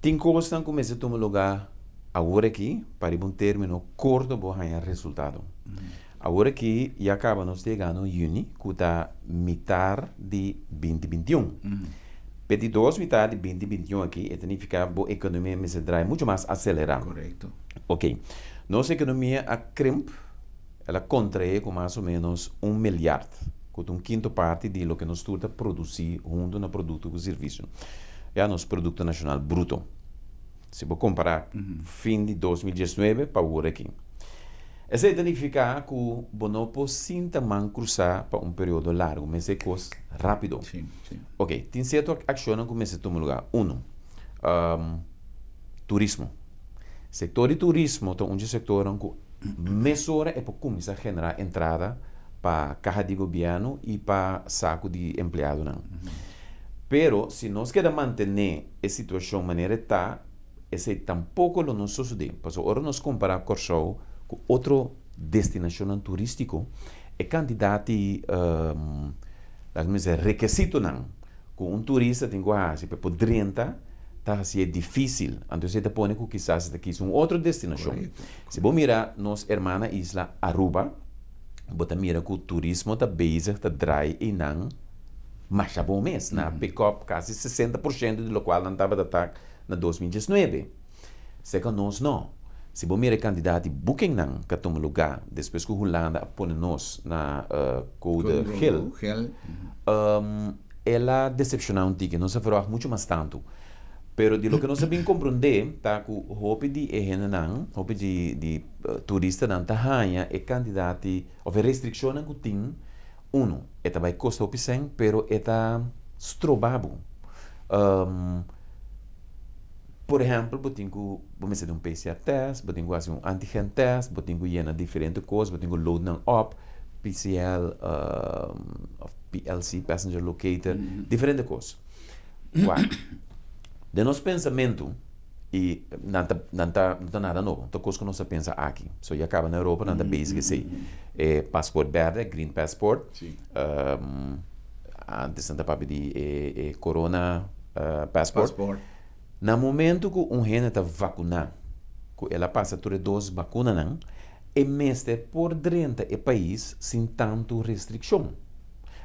Tin cosnan cu mester tuma lugar awor aki pa riba un termino corto bo haya resultado. Awor aki ya caba nos ta yegando juni cu ta mitar di binti bintiun. P'e di dos mitar di binti bintiun aki e ta nifica bo economia mester draai mucho mas acelera. Correcto. Ok. Nos economia a krimp. El a kontraé ku mas o ménos un milyard, ku ta un kinto parti di loke nos tur ta produsí huntu na produkto ku servisio, ya nos Produkto Nashonal Bruto. Si bo kompará fin di 2019 pa awor aki. Esei ta nifiká ku bo no por sinta man krusá pa un periodo largu, mester kos rápido. Oke, tin sierto akshonnan ku mester tuma lugá. Unu, turismo. Sektor di turismo ta un dje sektornan ku mesora e por kuminsá generá entrada pa kaha di gobièrnu i pa saku di empleadonan. Pero si nos keda mantené e situashon manera e ta, esei tampoko lo no sosodé. Pasobra ora nos kompará Kòrsou ku otro destinashonnan turístiko, e kantidat di, laga mi bisa, rekesitonan ku un turista tin ku hasi pa e por drenta ta hasié difísil. Anto esei ta pone ku kisas e ta kis un otro destinashon. Si bo mira nos hermana isla Aruba, bo ta mira ku turismo ta bezig ta drai einan masha bon mes. Nan a pick up kasi 60% di lokual nan tabata ta na 2019. Seka nos no. Si bo mira e kantidat di bookingnan ku a tuma lugá despues ku Hulanda a pone nos na kode geel, el a desepshoná un tiki. Nos a verwagt muchu mas tantu. Pero di loke nos a bin komprondé ta ku hopi di e hendenan, hopi di di turistanan ta haña e kantidat di òf e restrikshonnan ku tin, unu, e ta bai kosta hopi sèn, pero e ta stroba bo. Por ehèmpel, bo tin ku bo mester di un PCR tèst, bo tin ku hasi un antigen tèst, bo tin ku yena diferente kos, bo tin ku load nan òp, PCL òf PLC, passenger locator, diferente kos. Wak, den nos pensamentu. I nan ta nan ta no ta nada nobo, ta kos ku nos a pensa aki. So ya kaba na Europa nan ta bezig esei. E pasport bèrdè, green passport, antes nan ta papia di e e corona passport. Na momento ku un hende ta vakuná, ku el a pasa tur e dos bakunanan, e mester por drenta e pais sin tantu restrikshon.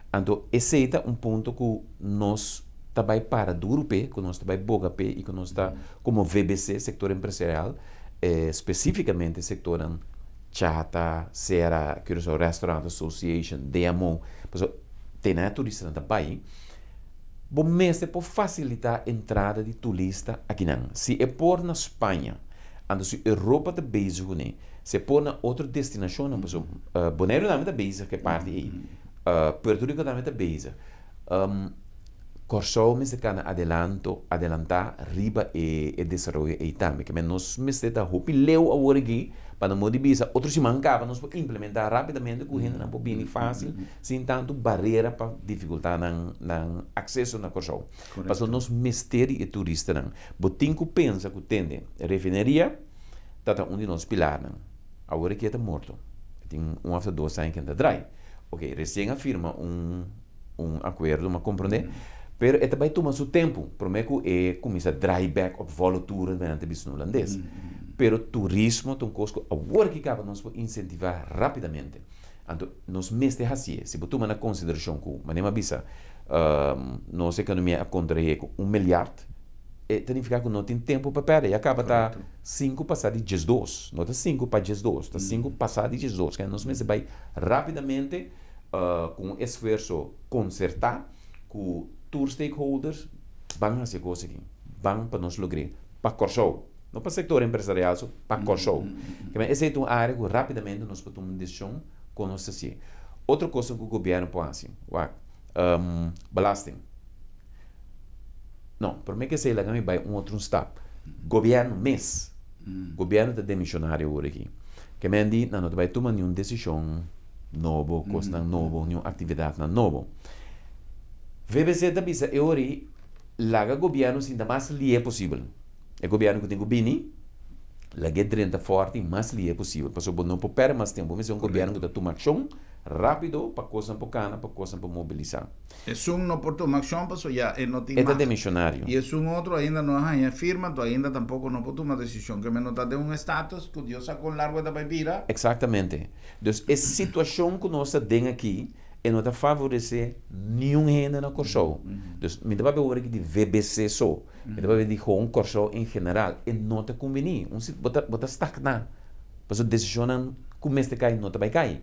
Anto esei ta un punto ku nos ta bai para duru p'e, ku nos ta bai boga p'e i ku nos ta komo VBC, sektor empresarial, spesífikamente sektornan Chata, Sera, Curaçao Restaurant Association, DMO, pasobra te nan e turistanan ta bai, bo mester por fasilitá entrada di turista akinan. Si e por na Spaña, anto si Europa ta bezig kuné, si e por na otro destinashonnan, pasobra Boneiru tambe ta bezig ku e parti ei, Puerto Rico tambe ta bezig. Kòrsou mester kana adelanto, adelantá riba e e desaroyo ei tambe. Ke men nos mester ta hopi leu awor aki pa no modo di bisa otro siman kaba nos por implementá rápidamente ku hendenan por bini fásil sin tantu barera pa difikultá nan nan akseso na Kòrsou. Pasobra nos mester di e turistanan. Bo tin ku pensa ku tende refineria ta ta un di nos pilarnan. Awor aki e ta morto. E tin un òf ta dos aña ku e ta drai. Oke, resien a firma un. Un akuerdo, m'a komprondé. Pero e ta bai tuma su tempu promé ku e kuminsá drai bèk op volle toeren mediante bisnis hulandes. Pero turismo ta un kos ku awor ki kaba nos por insentivá rápidamente. Anto nos mester hasié. Si bo tuma na konsiderashon ku, manera m'a bisa, nos ekonomia a kontraé ku un milyard, e ta nifiká ku no tin tempu pa pèrdè. Ya kaba ta sinku pasá di diesdos. No ta sinku pa diesdos, ta sinku pasá di diesdos. Kende nos mester bai rápidamente. Ku un esfuerso konsertá ku tur stakeholders ban hasi e kos aki, ban pa nos logr'é pa Kòrsou, no pa sektor empresarial so, pa Kòrsou. Kimen esei ta un área ku rápidamente nos por tuma un desishon kon nos ta hasié. Otro kos ku gobièrnu por hasi, wak, belasting. No, promé ku esei laga mi bai un otro un stap. Gobièrnu mes, gobièrnu ta demishonario awor aki. Kimen di nan no ta bai tuma niun desishon. nobo, kosnan nobo, niun aktividatnan nobo. VBC ta bisa e ora ei, laga gobièrnu sinta mas lihe posibel. E gobièrnu ku tin ku bini, lag'é drenta fòrti mas lihe posibel, pasobra bo no por pèrdè mas tempu. Bo mester un gobièrnu ku ta tuma akshon rápido pa kosnan por kana, pa kosnan por mobilisá. Esun no por tuma akshon pasobra ya e no tin E ta demishonario. I esun otro ainda no a haña firma, anto ainda tampoko no por tuma desishon. Ke men no ta den un estatus ku Dios sa kon largu e ta bai bira. Eksaktamente. Dus e situashon ku nos ta den aki e no ta favoresé niun hende na Kòrsou. Dus mi ta papia awor aki di VBC so, mi ta papia di gewoon Kòrsou en general. E no ta kumbiní. Un sit bo ta bo ta stagná pasobra desishonnan ku mester kai no ta bai kai.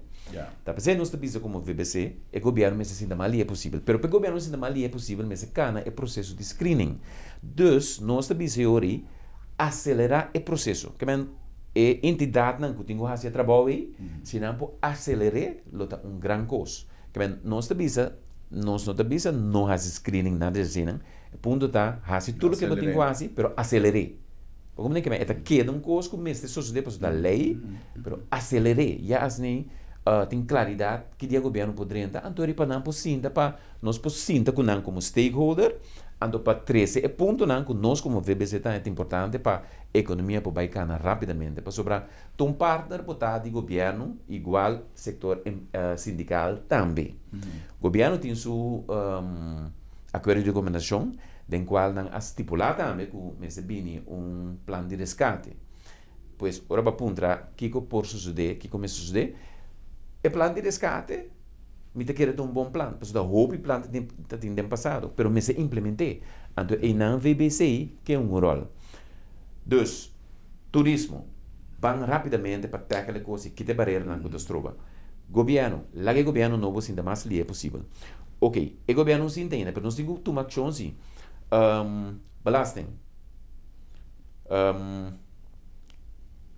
Ta p'esei nos ta bisa komo VBC e gobièrnu mester sinta mas lihe posibel. Pero pa e gobièrnu sinta mas lihe posibel mester kana e proseso di screening. Dus nos ta bisa e ora ei aselerá e proseso. Ke men E entidatnan ku tin ku hasi e trabou ei, si nan por aseler'é, lo ta un gran kos. Ke men, nos ta bisa, nos no ta bisa no hasi screening, nada di asina. E punto ta, hasi tur loke bo tin ku hasi, pero aseler'é. Bo komprendé? Ke men, e ta keda un kos ku mester sosodé pasobra ta lei, pero aseler'é. Ya asina tin klaridat ki dia gobièrnu por drenta, anto riba nan por sinta pa nos por sinta ku nan komo stakeholder, anto pa trese e puntonan ku nos komo VBC ta haña ta importante pa Economia por bay cana rapidamente pasobra ta un partner bo ta di gobierno igual sector sindical tambe. Gobierno tin su acuerdo di recomendacion den cual nan a stipula tambe cu mester bini un plan di rescate. Pues ora bo a puntra kico por sucede, kico mester sucede, e plan di rescate Mi ta kere ta un bon plan, pasobra ta hopi plan ta tin den pasado, pero mester implement'é. Anto einan VBC ke un ròl. Dus, turismo, ban rápidamente pa tackle e kos i kita e bareranan ku ta stroba. Gobièrnu, laga e gobièrnu nobo sinta mas lihe posibel. Oke, e gobièrnu no sinta ainda, pero nos tin ku tuma akshon si. Belasting.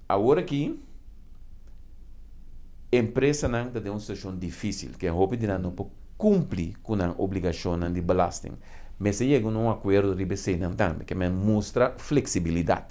Awor aki empresanan ta den un situacion dificil, ke hopi di nan no por cumpli cu nan obligacionnan di belasting. Mester yega na un acuerdo riba eseinan tambe, ke men mustra flexibilidad.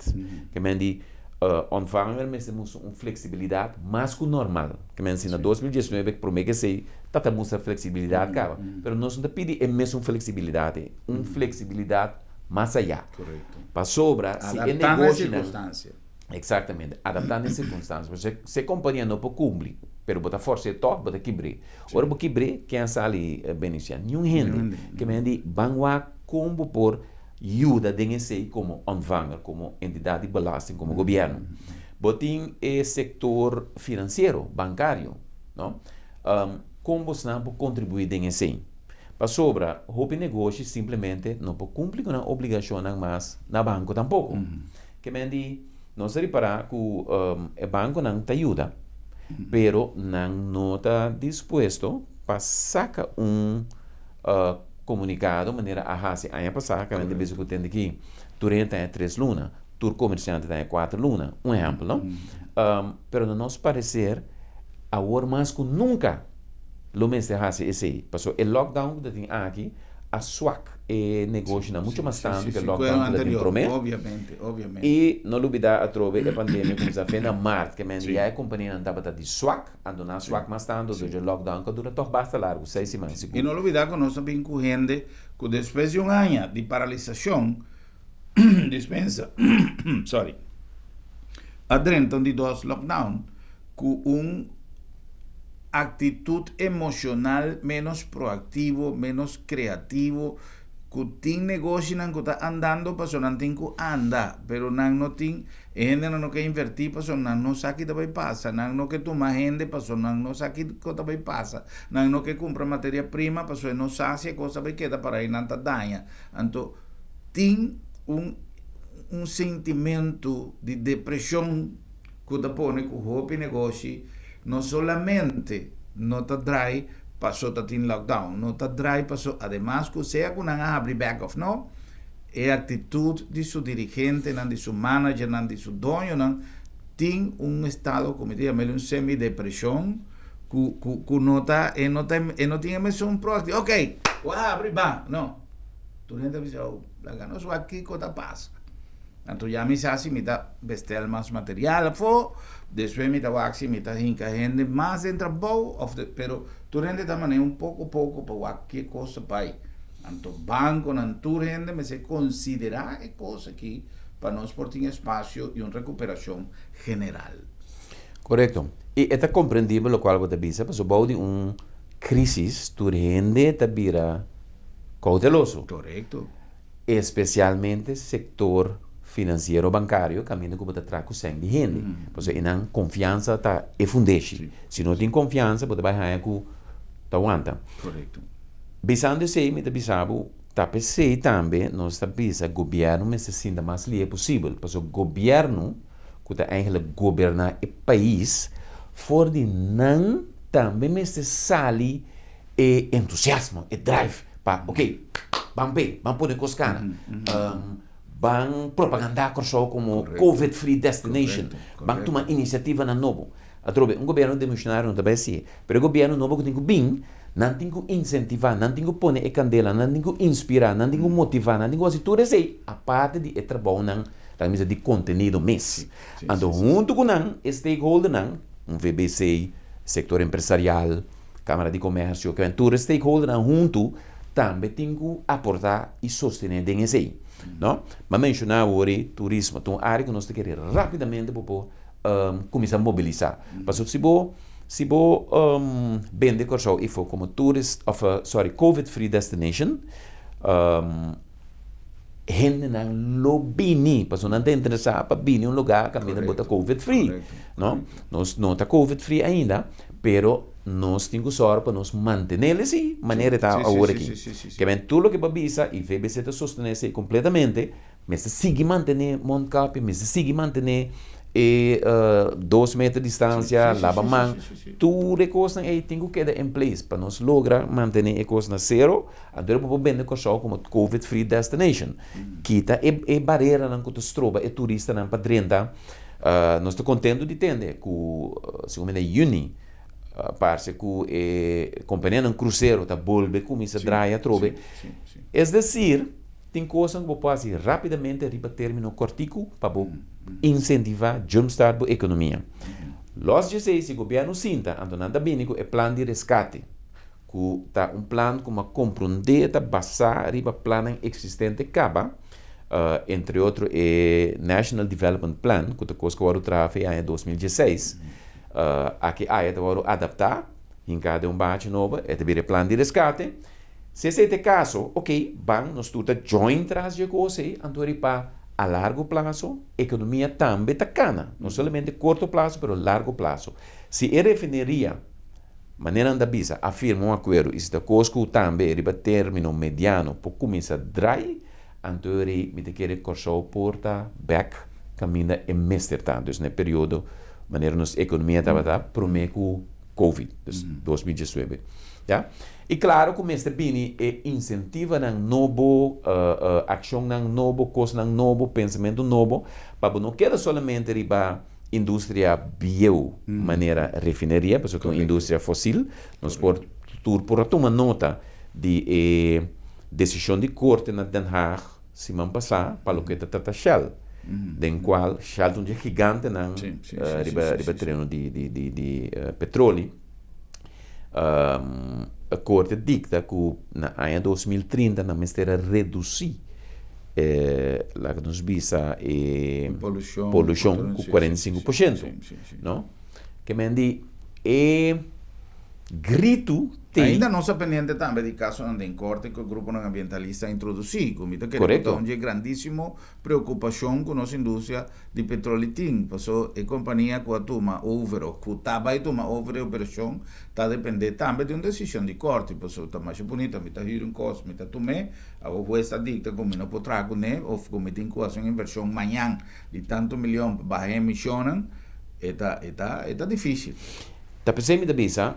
Ke men di ontvanger mester mustra un flexibilidad mas cu normal. Ke men si na 2019 prome ke esei ta ta mustra flexibilidad caba, pero nos no ta pidi e mesun flexibilidad ei, un flexibilidad. mas ayá. Korekto. Pasobra si e Adaptá na e negoshinan. sirkunstansia. Eksaktamente, adaptá na e sirkunstansia. Pasobra si e kompania no por kumpli, pero bo ta fors'é tòg, bo ta kibr'é. Ora bo kibr'é, ken a sali benefisiá? Niun hende. Ke men di, ban wak kon bo por yuda den esei komo ontvanger, komo entidat di belasting, komo gobièrnu. Bo tin e sektor finansiero, bankario, no? Kon bosnan por kontribuí den esei? Pasobra hopi negoshi simplemente no por kumpli ku nan obligashonnan mas na banko tampoko. Ke men di, nos a ripará ku e bankonan ta yuda, pero nan no ta dispuesto pa saka un komunikado manera a hasi aña pasá, ke men ta bisa ku tende ki tur hende ta haña tres luna, tur komersiante ta haña kuater luna, un ehèmpel no. Pero na nos pareser awor mas ku nunka lo mester hasi esei, pasobra e lockdown ku ta tin aki a swak e negoshonan mucho mas tantu ku e lockdown ku ta tin promé. I no lubidá atrobe e pandemia kuminsá fe na mart, ke men ya e kompanianan tabata di swak, anto nan a swak mas tantu dor dje lockdown ku a dura tòg basta largu, seis siman sigur. I no lubidá ku nos a bin ku hende ku despues di un aña di paralisashon, dispensa, sorry, a drenta un di dos lockdown ku un aktitut emoshonal ménos proaktivo, ménos kreativo, ku tin negoshinan ku ta andando pasobra nan tin ku anda, pero nan no tin, e hendenan no ke invertí pasobra nan no sa ki ta bai pasa, nan no ke tuma hende pasobra nan no sa kiko ta bai pasa, nan no ke kumpra materia prima pasobra e no sa si e kos ta bai keda para ei nan ta daña. Anto tin un un sentimentu di depreshon ku ta pone ku hopi negoshi no solamente no ta drai paso ta tin lockdown, no ta drai paso ademas ku sea ku nan a habri bek òf no, e aktitut di su dirigentenan, di su managernan, di su doñonan tin un estado ku mi ta yam'el un semi-depreshon ku ku ku no ta e no ta e no tin e mesun proaktivo, ok, bo a habri ban, no. Tur hende ta bisa, oh, laga nos wak kiko ta pasa. Anto ya mi sa si mi ta bestel mas material afó, despues mi ta wak si mi ta hinka hende mas den trabou of de, pero tur hende ta manera un poko poko pa wak ke kos ta bai. Anto bankonan tur hende mester konsiderá e kos aki pa nos por tin espasio i un rekuperashon general. Korekto. I e ta komprendibel lokual bo ta bisa, pasobra bou di un krísis tur hende ta bira kouteloso. Korekto. Espesialmente sektor finansiero bankario kaminda ku bo ta traha ku sèn di hende. Pasobra einan konfiansa ta e fundeshi. Si no tin konfiansa bo ta bai haña ku ta wanta. Korekto. Bisando esei mi ta bisa bo ta p'esei tambe nos ta bisa gobièrnu mester sinta mas lihe posibel. Pasobra gobièrnu ku ta eigenlijk goberná e pais for di nan tambe mester sali e entusiasmo, e drive pa ok, ban p'e, ban pone kos kana, ban propagandá Kòrsou komo covid free destination, ban tuma inisiativanan nobo. Atrobe, un gobièrnu demishonario no ta bai hasié, pero e gobièrnu nobo ku tin ku bin, nan tin ku insentivá, nan tin ku pone e kandela, nan tin ku inspirá, nan tin ku motivá, nan tin ku hasi tur esei, aparte di e trabounan, laga mi bisa, di kontenido mes. Anto huntu ku nan, e stakeholdernan, un VBC, sektor empresarial, Kámara di Komèrsio, kwen tur e stakeholdernan huntu tambe tin ku aportá i sostené den esei, no? M'a menshoná awor e turismo ta un área ku nos ta kere rápidamente bo por kuminsá mobilisá. Pasobra si bo si bo bende Kòrsou ifo komo tourist òf sòri covid free destination, hendenan lo bini, pasobra nan ta interesá pa bini un lugá kaminda bo ta covid free, no? Nos no ta covid free ainda, pero nos tin ku sòru pa nos mantené esei manera e ta awor aki. Ke men tur loke bo a bisa i VBC ta sostené esei kompletamente, mester sigui mantené mondkapje, mester sigui mantené e dos meter distansia, laba man, tur e kosnan ei tin ku keda en place pa nos logra mantené e kos na sero. Anto bo por bende Kòrsou komo covid free destination. Kita e e bareranan ku ta stroba e turistanan pa drenta. Nos ta kontentu di tende ku segun mi na yüni parse ku e kompanianan krusero ta bolbe kuminsá draai atrobe. Es desir, tin kosnan ku bo por hasi rápidamente riba término kòrtiku pa bo insentivá, jumpstart bo ekonomia. Lòs dje esei, si gobièrnu sinta, anto nan ta bini ku e plan di reskate. Ku ta un plan ku m'a komprondé ta basá riba plannan eksistente kaba. Entre otro e National Development Plan ku ta kos ku a wòrdu traha fe aña 2016. Aki aya ta wòrdu adaptá, hinká den un bachi nobo, e ta bira e plan di reskate. Si esei ta e kaso, ok, ban nos tur ta join tras dje kos ei, anto eri pa a largo plaso ekonomia tambe ta kana, no solamente korto plaso pero largo plaso. Si e refineria, manera nan ta bisa, a firma un akuerdo i si ta kos ku tambe riba término mediano por kuminsá drai, Anto eri mi ta kere Kòrsou por ta bèk kaminda e mester ta. Dus na e periodo manera nos ekonomia tabata promé ku Covid, dus 2019. Ya. I klaro ku mester bini e insentivanan nobo, akshonnan nobo, kosnan nobo, pensamentu nobo, pa bo no keda solamente riba industria bieu manera refineria, pasobra ta un industria fosil. Nos por tur por a tuma nota di e Desishon di korte na Den Haag siman pasá pa loke ta trata Shell, den kual Shell ta un di e gigantenan riba riba tereno di di di di petroli. E korte dikta ku na aña 2030 nan mester a redusí e laga nos bisa e polushon ku 45%, no? Ke men di e gritu te. Ainda nos ta pendiente tambe di kasonan den korte ku e gruponan ambientalista a introdusí, ku mi ta kere ku ta un dje grandísimo preokupashon ku nos industria di petroli tin, paso e kompania ku a tuma over òf ku ta bai tuma over e operashon ta dependé tambe di un desishon di korte, paso ta masha bunita mi ta hür un kos, mi ta tum'é, awor hues ta dikta ku mi no por traha kuné òf ku mi tin ku hasi un invershon mañan di tantu milion pa baha e emishonnan, e ta e ta e ta difísil. Ta p'esei mi ta bisa,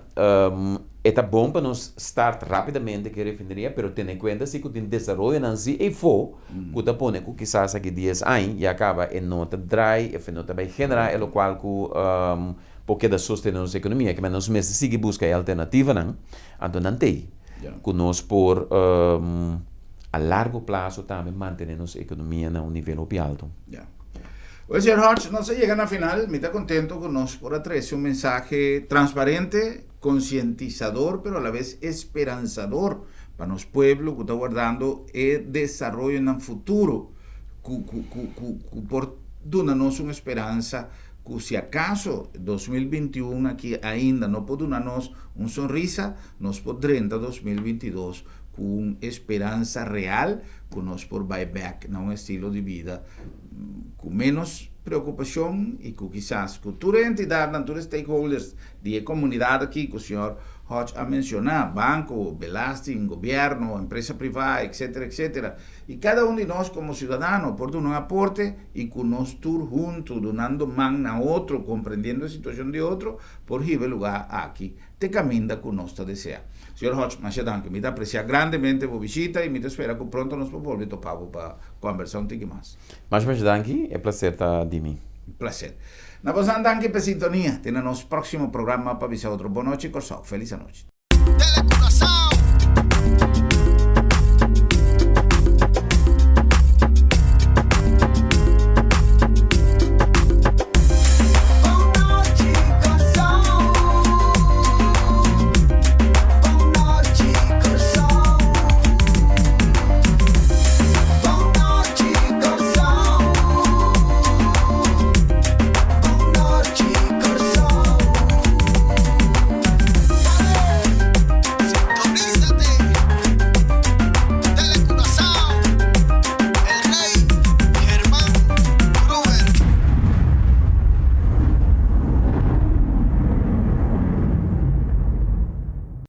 e ta bon pa nos start rapidamente ku e refineria, pero tene kuenta si ku tin desaroyonan si eyfo ku ta pone ku kisas aki dies añ ya kaba e no ta drai, e no ta bai generá e lokual ku por keda sostené nos ekonomia. Kimen nos mester sigui buska e alternativanan, anto nan t'ei ku nos por a largo plaso tambe mantené nos ekonomia na un nivel hopi alto. Well, señor Hodge, nos a yega na final. Mi ta contento cu nos por a trece un mensahe transparente, concientizador, pero a la vez esperanzador pa nos pueblo cu ta wardando e desaroyonan futuro cu, cu, cu, cu, cu por duna nos un esperanza cu si acaso 2021 aki ainda no por duna nos un sonrisa, nos por drenta 2022 cu un esperanza real cu nos por bay bek na un estilo di bida cu menos preocupacion y cu kisas cu tur e entidadnan, tur e stakeholders di e comunidad aki cu señor Hodge a menciona, banco, belasting, gobierno, empresa priva, etcetera, etcetera, y cada un di nos como ciudadano por duna un aporte y cu nos tur hunto dunando man na otro, comprendiendo e situacion di otro, por hiba e lugar aki te caminda cu nos ta desea. Señor Hodge, masha danki. Mi ta aprecia grandemente bo bishita y mi ta spera cu pronto nos por bolbe topa bo pa combersa un tiki mas. Masha masha danki, e placer ta di mi. Placer. Na bosan danki p'e sintonia. Te na nos proximo programa pa bisa otro. Bon nochi Corsou. Feliz anochi. Tele Curaçao.